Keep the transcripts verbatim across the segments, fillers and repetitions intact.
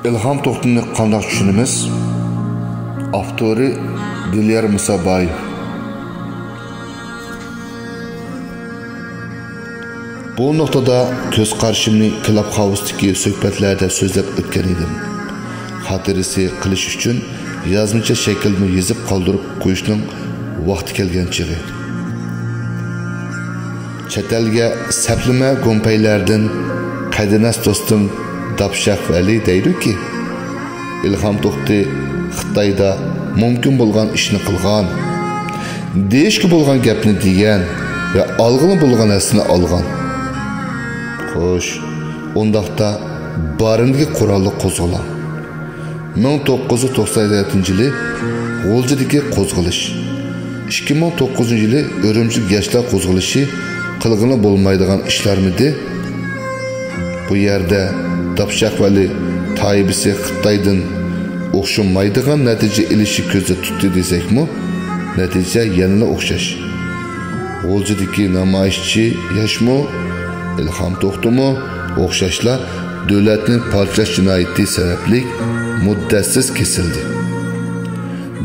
ئىلھام توختىنى قانداق چۈشىنىمىز؟ ئاپتورى دىليار مۇسابايېۋ. بۇ نۇقتىدا كۆز قارىشىمنى كلابھاۋستىكى سۆھبەتلەردە سۆزلەپ ئۆتكەن ئىدىم. خاتىرىسى قىلىش ئۈچۈن يازمىچە شەكىلدىمۇ يېزىپ قالدۇرۇپ قويۇشنىڭ ۋاقتى كەلگەن چېغى. چەت ئەلگە سەپلىمە گومپەيلەردىن قەدىناس دوستۇم داپشاق ۋەلى دەيدۇكى، ئىلھام توختى خىتايدا مۇمكىن بولغان ئىشنى قىلغان، دېيىشكە بولغان گەپنى دېگەن ۋە ئالغىلى بولغان نەرسىنى ئالغان. خوش، ئۇنداقتا بارىندىكى قوراللىق قوزغىلاڭ. مىڭ توققۇز يۈز توقسان يەتتىنچى يىلى غۇلجىدىكى قوزغىلىش، ئىككى مىڭ توققۇزىنچى يىلى ئۈرۈمچىدىكى ياشلار قوزغىلىشى قىلغىلى بولمايدىغان ئىشلارمىدى؟ بۇ يەردە داپشاق ۋەلى تايپىسى خىتايدىن ئوخشىمايدىغان نەتىجە ئېلىشنى كۆزدە تۇتتى دېسەكمۇ، نەتىجە يەنىلا ئوخشاش. غۇلجىدىكى نامايىشچى ياشمۇ، ئىلھام توختىمۇ ئوخشاشلا دۆلەتنى پارچىلاش جىنايىتى سەۋەبلىك مۇددەتسىز كېسىلدى.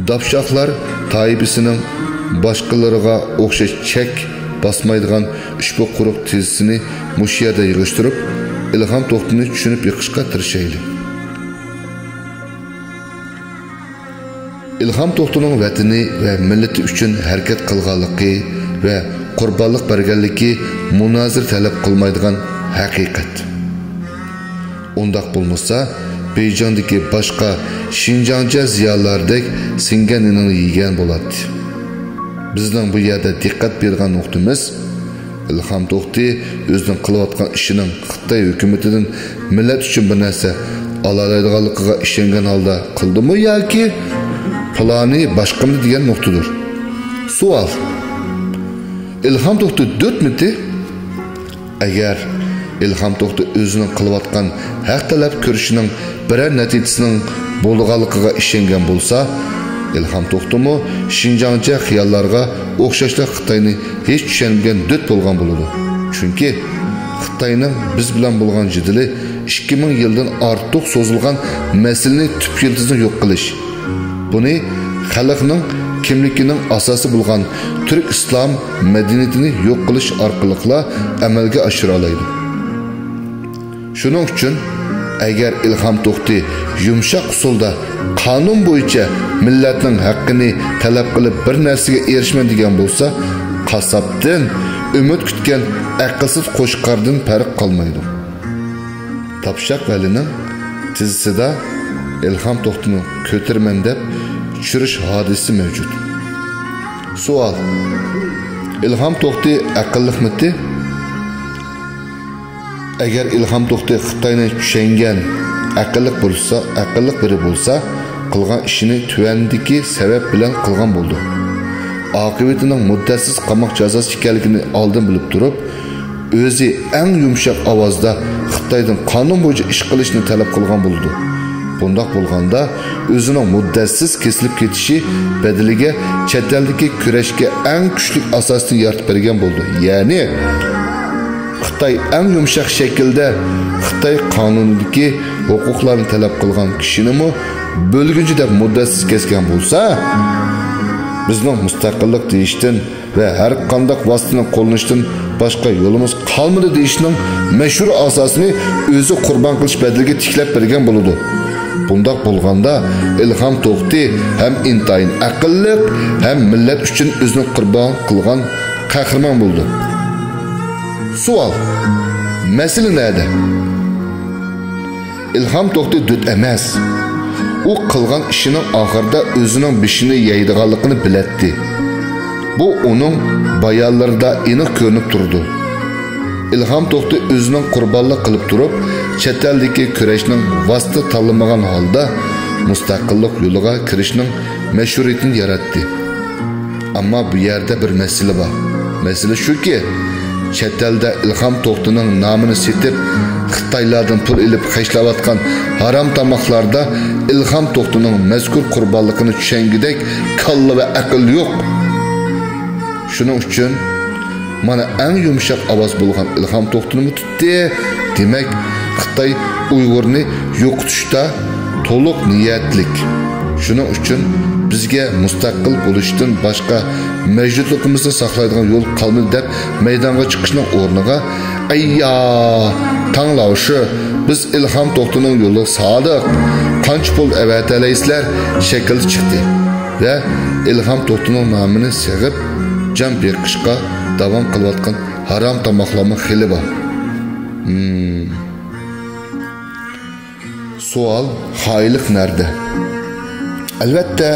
داپشاقلار تايپىسىنىڭ باشقىلىرىغا ئوخشاش چەك باسمايدىغان ئۈچ بۇ قۇرۇق تېزىسىنى مۇشۇ يەردە يىغىشتۇرۇپ، ئىلھام توختىنى چۈشىنىپ بېقىشقا تىرىشايلى. ئىلھام توختىنىڭ ۋەتىنى ۋە مىللىتى ئۈچۈن ھەرىكەت قىلغانلىقى ۋە قۇربانلىق بەرگەنلىكى مۇنازىرە تەلەپ قىلمايدىغان ھەقىقەت. ئۇنداق بولمىسا، بېيجىڭدىكى باشقا شىنجاڭچە زىيالىيلاردەك سىڭگەن نېنىنى يېگەن بولاتتى. بىزنىڭ بۇ يەردە دىققەت بېرىدىغان نۇقتىمىز، ئىلھام توختى ئۆزىنىڭ قىلىۋاتقان ئىشىنىڭ خىتاي ھۆكۈمىتىدىن مىللەت ئۈچۈن بىر نەرسە ئالالايدىغانلىقىغا ئىشەنگەن ھالدا قىلدىمۇ ياكى پىلانى باشقىمىدى دېگەن نۇقتىدۇر. سوئال. ئىلھام توختى دۆتمىتى؟ ئەگەر ئىلھام توختى ئۆزىنىڭ قىلىۋاتقان ھەق تەلەپ كۈرىشىنىڭ بىرەر نەتىجىسىنىڭ بولىدىغانلىقىغا ئىشەنگەن بولسا، ئىلھام توختىمۇ شىنجاڭچە خىياللارغا ئوخشاشلا خىتاينى ھېچ چۈشەنمىگەن دۆت بولغان بولىدۇ. چۈنكى خىتاينىڭ بىز بىلەن بولغان جېدىلى ئىككى مىڭ يىلدىن ئارتۇق سوزۇلغان مەسىلىنى تۈپ يىلتىزىنى يوق قىلىش، بۇنى خەلقنىڭ كىملىكىنىڭ ئاساسى بولغان تۈرك ئىسلام مەدەنىيىتىنى يوق قىلىش ئارقىلىقلا ئەمەلگە ئاشۇرالايدۇ. شۇنىڭ ئۈچۈن، ئەگەر ئىلھام توختى يۇمشاق ئۇسۇلدا قانۇن بويىچە مىللەتنىڭ ھەققىنى تەلەپ قىلىپ بىر نەرسىگە ئېرىشىمەن دېگەن بولسا، قاسساپتىن ئۈمىد كۈتكەن ئەقىلسىز قوچقاردىن پەرق قالمايدۇ. داپشاق ۋەلىنىڭ تېزىسىدا ئىلھام توختىنى كۆتۈرىمەن دەپ چۈشۈرۈش ھادىسىسى مەۋجۇت. سوئال. ئىلھام توختى ئەقىللىقمىتى؟ ئەگەر ئىلھام توختى خىتاينى چۈشەنگەن ئەقىللىق بولسا، ئەقىللىق بىرى بولسا، قىلغان ئىشىنى تۆۋەندىكى سەۋەب بىلەن قىلغان بولىدۇ. ئاقىۋىتىنىڭ مۇددەتسىز قاماق جازاسى ئىكەنلىكىنى ئالدىن بىلىپ تۇرۇپ، ئۆزى ئەڭ يۇمشاق ئاۋازدا خىتايدىن قانۇن بويىچە ئىش قىلىشنى تەلەپ قىلغان بولىدۇ. بۇنداق بولغاندا، ئۆزىنىڭ مۇددەتسىز كېسىلىپ كېتىشى بەدىلىگە چەت ئەلدىكى كۈرەشكە ئەڭ كۈچلۈك ئاساسنى يارىتىپ بەرگەن بولىدۇ. يەنى، خىتاي ئەڭ يۇمشاق شەكىلدە خىتاي قانۇنىدىكى ھوقۇقلارنى تەلەپ قىلغان كىشىنىمۇ بۆلگۈنچى دەپ مۇددەتسىز كەسكەن بولسا، بىزنىڭ مۇستەقىللىق دېيىشتىن ۋە ھەر قانداق ۋاسىتىنى قوللىنىشتىن باشقا يولىمىز قالمىدى دېيىشنىڭ مەشھۇر ئاساسىنى ئۆزى قۇربان قىلىش بەدىلىگە تىكلەپ بەرگەن بولىدۇ. بۇنداق بولغاندا، ئىلھام توختى ھەم ئىنتايىن ئەقىللىق، ھەم مىللەت ئۈچۈن ئۆزىنى قۇربان قىلغان قەھرىمان بولىدۇ. سوئال. مەسىلە نەدە؟ ئىلھام توختى دۆت ئەمەس. ئۇ قىلغان ئىشىنىڭ ئاخىرىدا ئۆزىنىڭ بېشىنى يەيدىغانلىقىنى بىلەتتى. بۇ ئۇنىڭ بايانلىرىدا ئېنىق كۆرۈنۈپ تۇرىدۇ. ئىلھام توختى ئۆزىنىڭ قۇربانلىق قىلىپ تۇرۇپ، چەت ئەلدىكى كۈرەشنىڭ ۋاسىتە تاللىمىغان ھالدا مۇستەقىللىق يولىغا كىرىشنىڭ مەشھۇرىيىتىنى ياراتتى. ئەمما بۇ يەردە بىر مەسىلە بار. مەسىلە شۇكى، چەت ئەلدە ئىلھام توختىنىڭ نامىنى سېتىپ، خىتايلاردىن پۇل ئېلىپ خەجلەۋاتقان ھارام تاماقلاردا ئىلھام توختىنىڭ مەزكۇر قۇربانلىقىنى چۈشەنگۈدەك كاللا ۋە ئەقىل يوق. شۇنىڭ ئۈچۈن مانا ئەڭ يۇمشاق ئاۋاز بولغان ئىلھام توختىنىمۇ تۇتتى. دېمەك، خىتاي ئۇيغۇرنى يوقىتىشتا تولۇق نىيەتلىك. شۇنىڭ ئۈچۈن بىزگە مۇستەقىل بولۇشتىن باشقا مەۋجۇتلۇقىمىزنى ساقلايدىغان يول قالمىدى دەپ مەيدانغا چىقىشنىڭ ئورنىغا، ئەييا، تاڭلاۋشى، بىز ئىلھام توختىنىڭ يولىغا سادىق، قانچە پۇل ئەۋەتەلەيسىلەر شەكىلدە چىقتى ۋە ئىلھام توختىنىڭ نامىنى سېغىپ، جان بېقىشقا داۋام قىلىۋاتقان ھارام تاماقلارمۇ خېلى بار. سوئال، خائىنلىق نەدە؟ ئەلۋەتتە،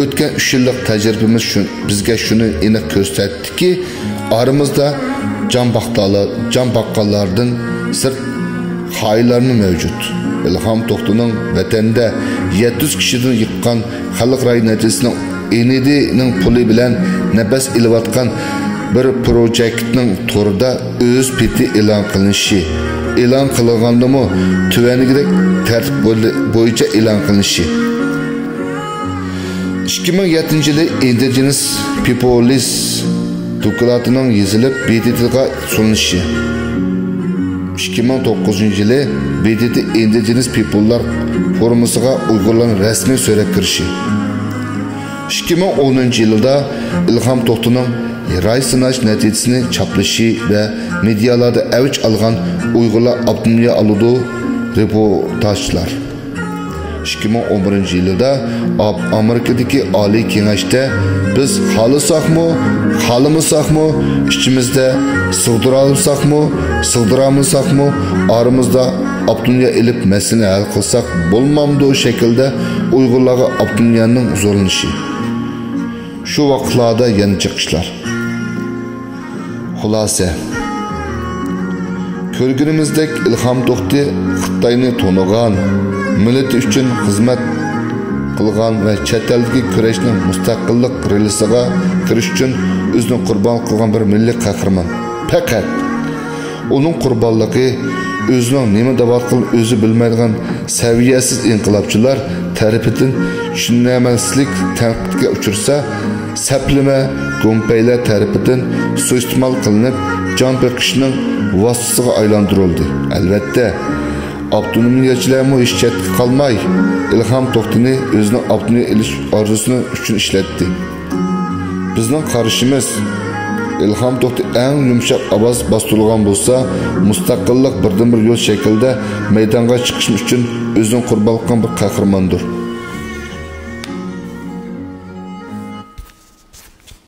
ئۆتكەن ئۈچ يىللىق تەجرىبىمىز شۇ، بىزگە شۇنى ئېنىق كۆرسەتتىكى، ئارىمىزدا جان باققانلار، جان باققانلاردىن سىرت خائىنلارمۇ مەۋجۇت. ئىلھام توختىنىڭ ۋەتەندە يەتتە يۈز كىشىدىن يىغقان خەلق رايى نەتىجىسىنىڭ ئېنىدىنىڭ پۇلى بىلەن نەپەس ئېلىۋاتقان بىر پروجېكتنىڭ توردا ئۆز پېتى ئېلان قىلىنىشى، ئېلان قىلىنغاندىمۇ تۆۋەندىكىدەك تەرتىپ بوي-، بويىچە ئېلان قىلىنىشى. ئىككى مىڭ يەتتىنچى يىلى ئىندىجېنس پىپولس دوكلاتىنىڭ يېزىلىپ، بې دې تېغا سۇنۇلۇشى. ئىككى مىڭ توققۇزىنچى يىلى بې دې تې ئىندىجېنس پىپوللار فورۇمىغا ئۇيغۇرلارنىڭ رەسمىي سۆرەپ كىرىشى. ئىككى مىڭ ئونىنچى يىلىدا ئىلھام توختىنىڭ راي سىناش نەتىجىسىنى چاپلىشى ۋە مېدىيالاردا ئەۋج ئالغان ئۇيغۇرلار ئاپتونومىيە ئالىدۇ رېپورتاژلار. ئىككى مىڭ ئون بىرىنچى يىلىدا ئا-، ئامېرىكىدىكى ئالىي كېڭەشتە بىز خالىساقمۇ، خالىمىساقمۇ، ئىچىمىزدە سىغدۇرالىساقمۇ، سىغدۇرالمىساقمۇ، ئارىمىزدا ئاپتونومىيە ئېلىپ مەسىلىنى ھەل قىلساق بولمامدۇ شەكلىدە ئۇيغۇرلارغا ئاپتونومىيەنىڭ زورلىنىشى. شۇ ۋاقىتلاردا يەنە چىقىشلار. خۇلاسە. كۆرگىنىمىزدەك، ئىلھام توختى خىتاينى تونۇغان، مىللىتى ئۈچۈن خىزمەت قىلغان ۋە چەت ئەلدىكى كۈرەشنىڭ مۇستەقىللىق رېلىسىغا كىرىش ئۈچۈن ئۆزىنى قۇربان قىلغان بىر مىللىي قەھرىمان. پەقەت ئۇنىڭ قۇربانلىقى ئۆزىنىڭ نېمە دەۋاتقىنىنى ئۆزى بىلمەيدىغان سەۋىيەسىز ئىنقىلابچىلار تەرىپىدىن چۈشىنەلمەسلىك تەنقىدكە ئۇچرىسا، سەپلىمە گۇمپەيلەر تەرىپىدىن سۇيىستېمال قىلىنىپ، جان بېقىشنىڭ ۋاسىتىسىغا ئايلاندۇرۇلدى. ئەلۋەتتە، ئاپتونومىيەچىلەرمۇ ھېچ چەتكە قالماي، ئىلھام توختىنى ئۆزىنىڭ ئاپتونومىيە ئېلىش ئارزۇسىنىڭ ئۈچۈن ئىشلەتتى. بىزنىڭ قارىشىمىز، ئىلھام توختى ئەڭ يۇمشاق ئاۋاز باستۇرۇلغان بولسا، مۇستەقىللىق بىردىنبىر يول شەكلىدە مەيدانغا چىقىش ئۈچۈن ئۆزىنى قۇربان قىلغان بىر قەھرىماندۇر.